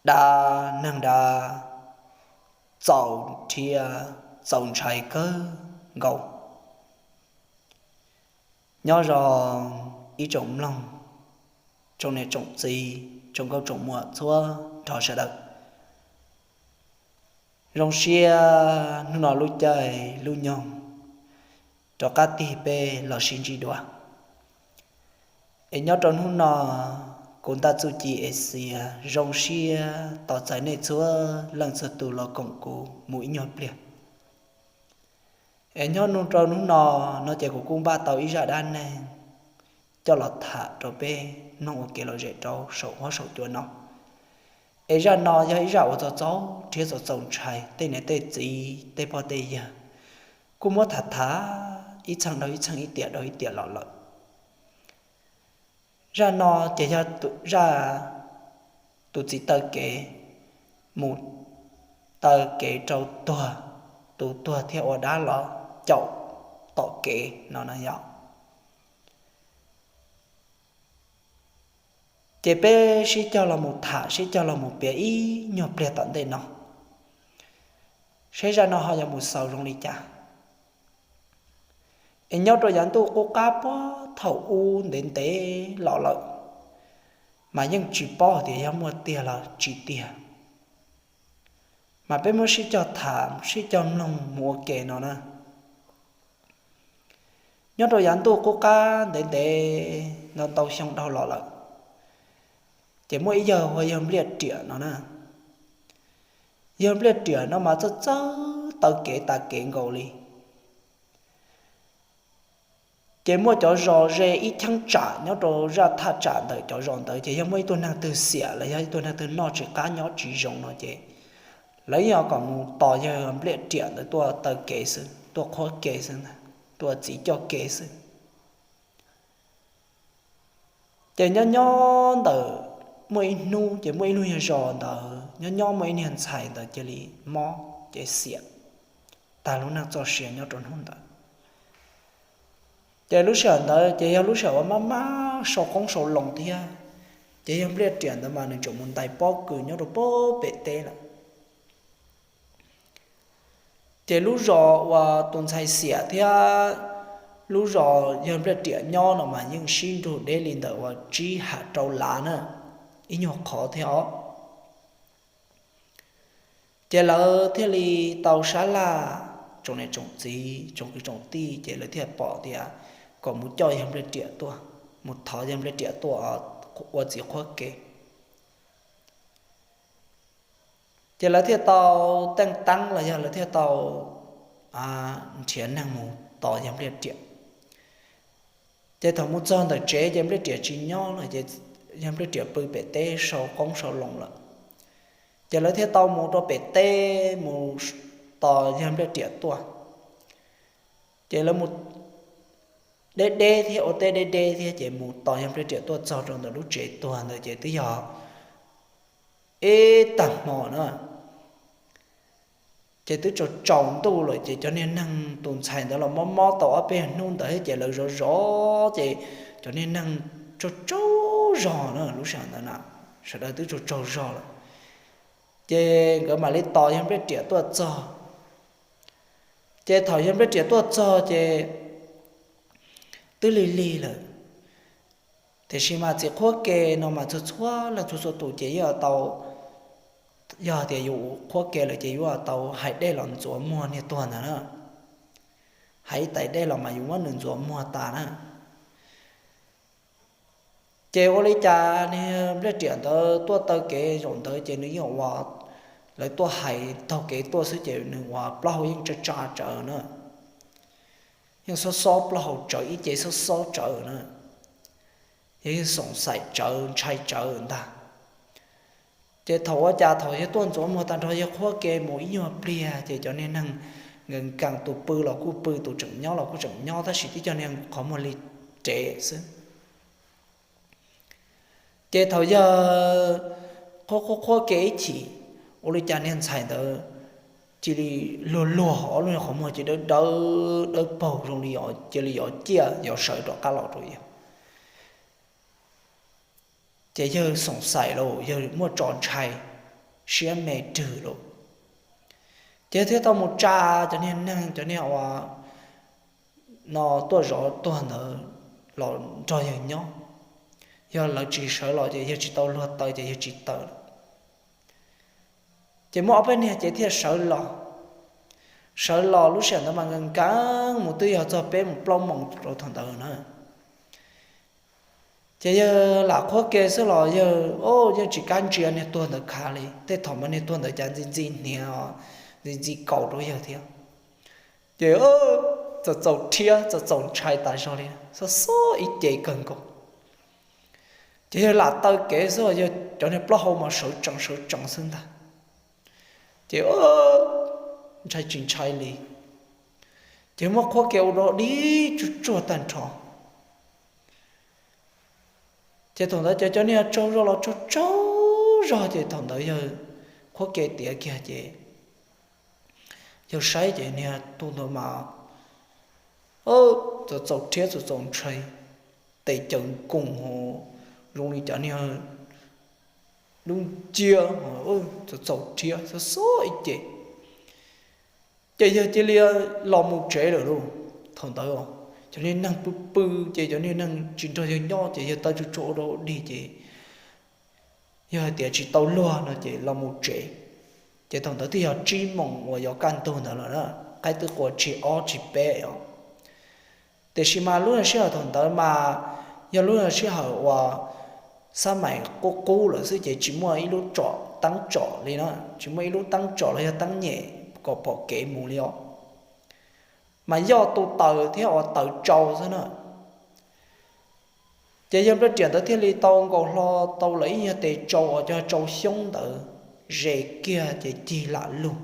dab neeg dab txaus rhiab txaus ntshai kawg nkaus. Nyob zoo ib tsoom mloog, tsoom niam tsoom txiv, tsoom nkauj tsoom muam txhua nrho sawv daws. Zoo siab hnub no lub caij lub nyoog rov qab tig peb los sib ntsib dua. Es nyob rau hnub no, kuv Ntaj Txuj Ci Exias zoo siab tos txais nej txhua leej txhua tus los koom kuv mus ib nyuag pliag. Es nyob rau hnub no, no ces kuv kuj npaj tau ib zaj dab neeg coj los tham rau peb mloog ua kev lom zem rau saum huab saum cua no. Es zaj no yog ib zaj uas txaus txaus rhiab txaus txaus ntshai, tej niam tej txiv tej pog tej yawg kuj muab tham tham ib txheej dhau ib txheej, ib tiam dhau ib tiam los lawm. Zaj no ces yog zaj tus txiv taw kev mus taw kev rau tuag, tus tuag thiaj ua dab los caum tom kev no na yog. Ces peb sib cog los mus tham, sib cog los mus piav ib nyuag pliag tom ntej no, seb zaj no ho yuav mus xaus zoo li cas. Es nyob rau yav ntuj qub qab puag thaum ub ntev ntev los lawm, mas yeej tsis paub tias yog muaj tiag los tsis tiag, mas peb muab sib cog tham sib cog mloog mus ua ke no na. Nyob rau yav ntuj qub qab ntev ntev ntau ntau xyoo dhau los lawm, ces muaj ib yawg hu ua yawg Npliaj Riam no na. Yawg Npliaj Riam no mas txawj txawj taw kev tas kev nkaus li. Ces muaj cov zos ze ib cheeb tsam nyob rau zaj thaj tsam ntawm cov zos ntawd, ces yog muaj ib tug neeg twg xiam los yog ib tug neeg twg noj tsis qab nyob tsis zoo no ces lawv yeej kom mus tos yawg Npliaj Riam ntawd tuaj taw kev xwb, tuaj qhuab kev xwb, tuaj txiv coj kev xwb. Ces nyob nyob ntawm muaj ib hnub ces muaj ib lub nyuag zos ntawd nyob nyob muaj ib niag ntxhais ntawd cia li mob ces xiam tag lub neej txoj sia nyob rau hnub ntawd. Ces lub sij hawm ntawd ces yog lub sij hawm uas maj maj sau qoob sau loo thiab, ces yawg Npliaj Riam ntawd mas nws tseem mus ntais pob kws nyob rau pem teb lawm. Ces lub zos uas tus ntxhais xiam thiab lub zos yawg Npliaj Riam nyob no mas yeej sib nrug deb li ntawm uas tsib ham rau lav na, ib nyuag qhov thiab os. Ces lawv thiaj li tau sab laj, tsoom niam tsoom txiv tsoom kwv tsoom tij ces lawv thiaj pom tias kom mus coj yawg Npliaj Riam tuaj, mus thov yawg Npliaj Riam tuaj ua txiv qhuab kev. Ces lawv thiaj tau teej teeb los yog lawv thiaj tau nrhiav neeg mus tos yawg Npliaj Riam. Ces thaum mus txog ntawm tsev ces Npliaj Riam tsis nyob lawm, ces yawg Npliaj Riam pw pem teb sau qoob sau loo lawm. Ces lawv thiaj tau mus rau pem teb mus tos yawg Npliaj Riam tuaj. Ces lawv mus deb deb thiab ua teb deb deb thiab ces mus tos yawg Npliaj Riam tuaj txog rau ntawm lub tsev tuag ntawd ces twb yog ib tag hmo na. Ces twb tsaus tsaus ntuj lawm ces cov niag neeg, tus ntxhais ntawd los mob mob tau ob peb hnub ntawd ces lawv zov zov ces cov niag neeg tsaug tsaug zog na, lub sij hawm ntawd na sawv daws twb tsaug tsaug zog lawm. Ces nkawd mam li tos yawg Npliaj Riam tuaj txog. Ces thaum yawg Npliaj Riam tuaj txog ces twb lig lig lawm. Tiam sis mas txiv qhuab ke no mas txhua txhua leej txhua txhua tus ces yeej tau, yog tias yus qhuab ke lawm ces yuav tau hais dej los ntxuav muag niag tuag ntawd na. Hais ib tais dej los mas yus muab nws ntxuav muag tas na. Ces ua li cas niag Npliaj Riam ntawd tuaj taw kev zaum ntawd ces nws yeej ua, lawv tuaj hais taug kev tuaj xwb ces nws ua plaub hau yeej tsa tsa tsawv na. Yeej xob xob plaub hau tsawv ib ce xob xob tsawv na. Yog yeej xoom xaim tsawv ntshai tsawv ntag. Ces thaum ua cas thaum yawg tuaj ntxuav muag tag nrho yawg qhuab ke mus ib nyuag pliag ces cov niag neeg nkees nkees tus pw los kuj pw tus tseem nyob los kuj tseem nyob tab sis tib co niag qhov muag li rev xwb. Ces thaum yawg qhuab qhuab qhuab ke ib chim, ua li cas niag ntxhais ntawd cia li luag luag ob lub qhov muag cia dawb dawb dawb paug zoo li cia li yuav ciaj yuav sawv rov qab los rau yawg. Ces yawg xoom xaim los yawg muaj tso ntshai. siab me rwg lawm. Ces thiaj tau mus tsa cov niag neeg, cov niag uas no tuaj zov tuag ntawd los nrog yawg nyob. Yog lawv tsis sawv los ces yawg tsis tau luag taw ces yawg tsis tawm. Ces muaj ob peb niag ces thiaj sawv los. Sawv los lub sij hawm ntawd mas nkees nkees mus twb yog txog peb mus plaub moos rau thaum ntawd na. Ces yawg lam qhuab ke xwb los yawg, o, yeej tsis kam ntsia niag tuag ntawd khav li. Tej thaum mas niag tuag ntawd cas ntxi ntxi hniav, ntxi ntxi kaus rau yawg thiab. Ces txaus txaus rhiab txaus txaus ntshai tas zog li, xob xob ib ce kawg nkaus. Ces yawg lam taw kev xwb, yawg cov niag plaub hau mas sawv tsees sawv tsees xwb ntag. Ces ntshai tsis ntshai li, ces muab qhuab ke ua dog dig tsuj tsuag tag nrho. Ces thaum ntawd ces cov niag tsaug zog los tsaug tsaug zog ces thaum ntawd yawg qhuab ke tiav kiag ces yawg saib ces niag tuag ntawd mas txaus txaus rhiab txaus txaus ntshai, tes caws nkoos, zoo li cov niag dub nciab, txaus txaus rhiab xob xob ib ce. Ces yawg cia li los mus tsev lawm lauj. Thaum ntawd cov niag neeg pw pw ces cov niag neeg tsis nrog yawg nyob ces yawg taw tsuj tsuag ua dog dig ces yawg hais tias tsis tau luag no ces los mus tsev. Ces thaum ntawd twb yog tsib moos uas yuav kaj ntug ntawd lawm na, qaib twb qua tsig ob tsig peb os. Tiam sis mas lub sij hawm thaum ntawd mas yog lub sij hawm uas xab mais qub qub lawm xwb ces tsis muaj ib lub tsom teeb tsom li na, tsis muaj ib lub teeb tsom los yog teeb nyem kom pom kev mus li os. Mas yog tu taws thiab uas taws tsau xwb na. Ces yawg nplaj riam ntawd thiaj li tau nkaus hlo tau lawv ib nyuag tes tsau uas cov tsau xyoob ntawd ze kiag ces cig lam lug.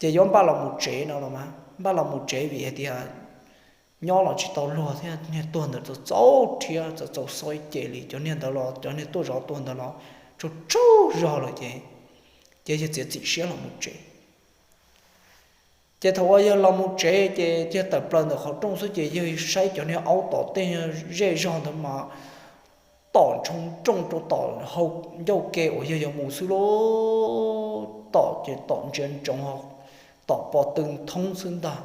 Ces yuav npaj los mus tsev no los mas npaj los mus tsev vim hais tias nyob los tsis tau luag thiab niag tuag ntawd txaus txaus rhiab txaus txaus xob ib ce li, cov niag ntawd los cov niag tuaj zov tuag ntawd los tsaug tsaug zog lawm ces, ces yawg txiav txim siab los mus tsev. Ces thaum uas yawg los mus tsev ces yawg tawm plaws ntawm qhov rooj xwb ces yawg saib cov niag aub tom tej zej zog ntawd mas tom ntshoo nrooj rau tom hau ncauj ke uas yawg yuav mus xwb lauj. Tom ces tom ntsia ntsoov, tom pos tw thoob xwb ntag.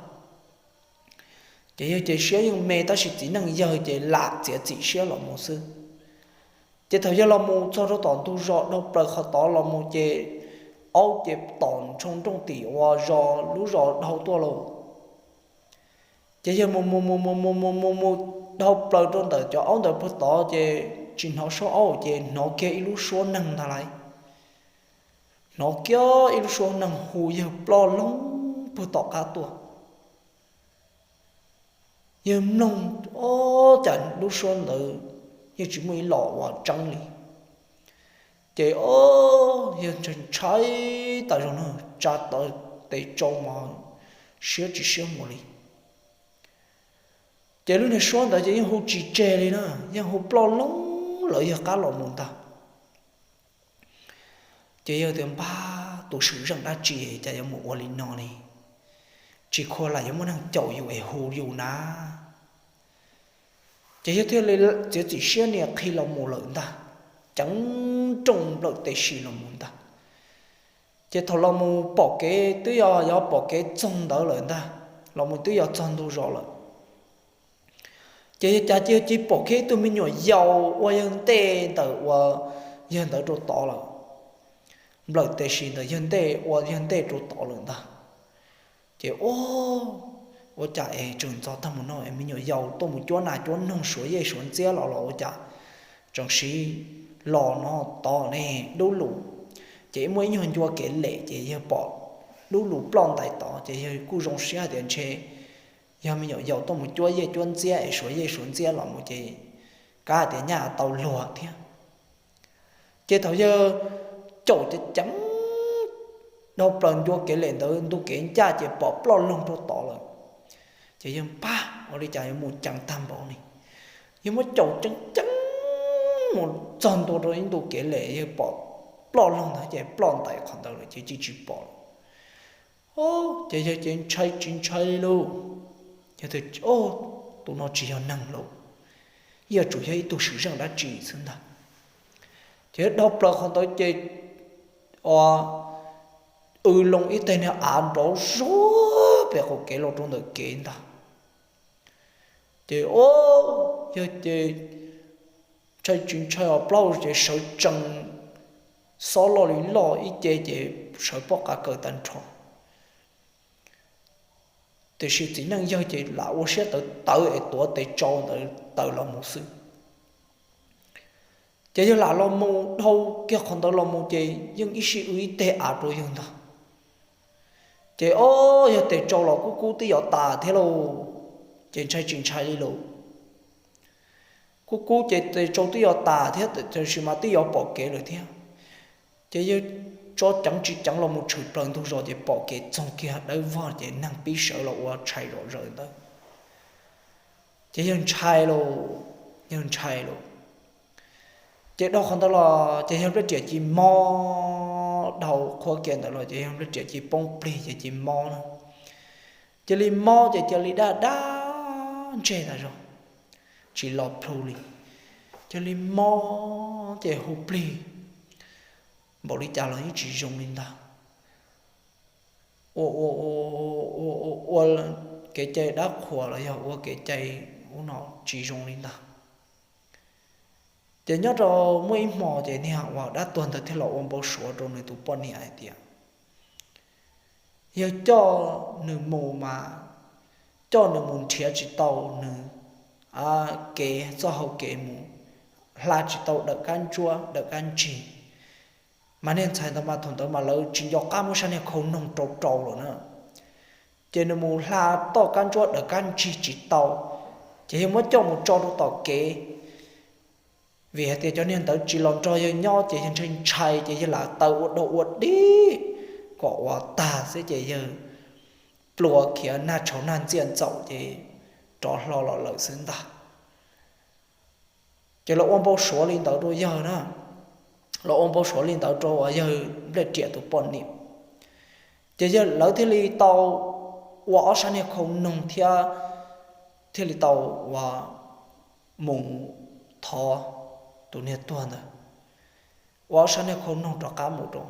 Ces yawg ces siab yeej me tab sis txiv neej yawg ces lam txiav txim siab los mus xwb. Ces thaum yawg los mus txog rau tom ntug zos dhau plaws qhov tod los mus ces aub ces tom ntshoo nrooj tim uas zos lub zos dhau tuaj lauj. Ces yawg mus mus mus mus mus mus mus mus dhau plaws rau ntawm cov aub ntawd puag tod ces tsis hnov suab aub ces hnov kiag ib lub suab neeg ntag lauj. Hnov kiag ib lub suab neeg hu yawg ploj loog puag tom qab tuaj. Yawg mloog, o, cas lub suab ntawd yeej tsis muaj ib los uas tseeb li. Ces o, yawg ntshai ntshai tas zog no, tsa tawv tes tsau mas siab tsis siab mus li. Ces lub niag suab ntawd ces yeej hu tsis tseg li na, yeej hu ploj loog lawv yawg qab los mus ntag. Ces yawg tias npab tus swm zeej dab tsi cas yuav mus ua li no li, tsis khuam lam yuav muaj neeg caum yus es hu yus na. Ces yawg thiaj li txiav txim siab nias qhi los mus lawm ntag, ceev nrooj nplawm tes si los mus ntag. Ces thaum los mus pom kev twb yog yog pom kev txog ntawd lawm ntag, los mus twb yog txog ntug zos lawm. Ces yawg cas cia li pom kiag ib tug me nyuam yaus ua yawg ntej ntawm uas yawg ntawd rau tod lawm. Nplawm tes si ntawm yawg ntej ua yawg ntej rau tod lawm ntag. Ces ua, ua cas es tseem ntxov tag mus no es me nyuam yaus tuaj mus cuab nas cuab noog suav yej suav ntxiab los los ua cas tseem siv los no tod ne dub lus. Ces muaj ib nyuag ncua kev lem ces yawg pom dub lus ploj ntais tod ces yawg kuj zoo siab hais tias ntshe yog me nyuam yaus tuaj mus cuab yej cuab ntxiab es suav yej suav ntxiab los mus ces kav hais tias nyaj tau luag thiab. Ces thaum yawg caum ceev ceev dhau plaws ncua kev lem ntawd ntu kev ncaj ces pom ploj loog rau tod lawm. Ces yawg npaj ua li cas yuav mus ceev tag npaum li, yawg muab caum ceev ceev mus txog ntua rau ib ntu kev lem yawg pom ploj loog ntawd ces ploj ntais qhov ntawd lawm ces tsis tsis pom lawm. Ces yawg ces ntshai tsis ntshai li lauj, yawg tias tus no tsis yog neeg lauj, yuav tsum yog ib tug swm zeej dab tsi xwb ntag. Ces dhau plaws qhov ntawd ces ua, w loo ib teg niag av nrov zuag pem qaum kev los rau ntawm kev ntag. Ces o, yog ces ntshai tsis ntshai os, plaub ces sawv tsees, xob loj li loj ib ce ces sawv pob qa kaws tag nrho. Tiam sis txiv neej yawg ces lam ua siab tawv tawv es tuav tes tsau ntawd taws los mus xwb. Ces yawg lam los mus dhau kiag qhov ntawd los mus ces yeej ib sij w ib teg av rau yawg ntag. Ces o, yawg tes tsau los kub kub twb yuav tas thiab lauj, ces ntshai tsis ntshai li lauj. Kub kub ces tes tsau twb yuav tas thiab, tiam sis mas twb yuav pom kev lawm thiab. Ces yawg tso ceev tsis ceev los mus tshwm plaws ntug zos ces pom kev txoog kiag dawb vog ces neeg pib sawv los ua tshais zom zaws ntawd. Ces yawg ntshai lauj, yawg ntshai lauj. Ces dhau qhov ntawd los ces yawg nplej riam cia li mob, dhau qhuab kiag ntawd los ces yawg nplej riam cia li poob plig ces cia li mob na. Cia li mob ces cia li daj daj ntseg tas zog, tsis los plhu li. Cia li mob ces hu plig npaum li cas los yeej tsis zoo li ntag. Ua, ua, ua, ua kev cai dab qhuas los yog ua kev cai ub no tsis zoo li ntag. Ces nyob rau muaj ib hmo ces niag uas dab tuag ntawd thiaj los ua npau suav rau nws tus poj niam hais tias yawg coj nws mus mas coj nws mus nrhiav tsis tau nws kev, txoj hau kev mus, hla tsis tau dawm kab ntsuab dawm kab ntsig. Mas niag ntxhais ntawd mas thaum ntawd mas lawv tsis nco qab muab sab niag khau noog rau rau lawm na. Ces nws mus hla toj kab ntsuab dawm kab ntsig tsis tau, ces yawg muab coj mus tso rau tom kev. Vim hais tias cov niag ntawd tsis los nrog yawg nyob ces yawg ntshai ntshai ces yawg lam taw ua dog ua dig kom ua tag xwb ces yawg plua khiav nag tshauv nag ntxiaj ntxaum ces rov hlo los lawm xwb ntag. Ces los ua npau suav li ntawd rau yawg na, los ua npau suav li ntawd rau uas yawg nplej riam tus poj niam. Ces yawg lawv thiaj li tau ua ob sab niag khau noog thiab thiaj li tau ua mus thov tus niag tuag ntawd, ua ob sab niag khau noog rov qab mus rau.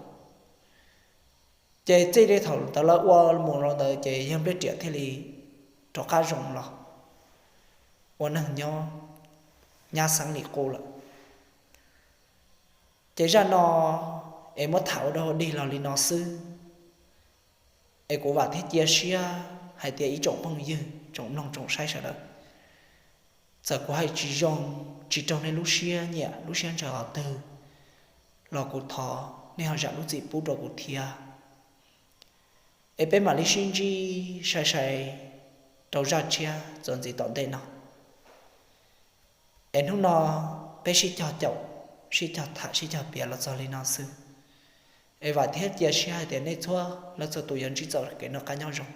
Ces txij li thaum ntawd lawv ua mus los ntawd ces yawg nplej riam thiaj li rov qab zoo los ua neeg nyob nyab xeeb li qub lawm. Ces zaj no es muab tham ua dog ua dig los li no xwb. Es kuv vam thiab cia siab hais tias ib tsoom phooj ywg tsoom mloog tsoom saib sawv daws, txawm kuv hais tsis zoo, tsis raug nej lub siab nyiam lub siab ntshaw qhov twg los kuv thov nej ho zam lub txim pub rau kuv thiab. Es peb mam li sib ntsib sai sai rau zaj tshiab txuas ntxiv tom ntej no. Es hnub no peb sib cog caum, sib cog tham sib cog piav los txog li no xwb. Es vam thiab cia siab hais tias nej txhua leej txhua tus yuav ntsib txoj kev noj qab nyob zoo.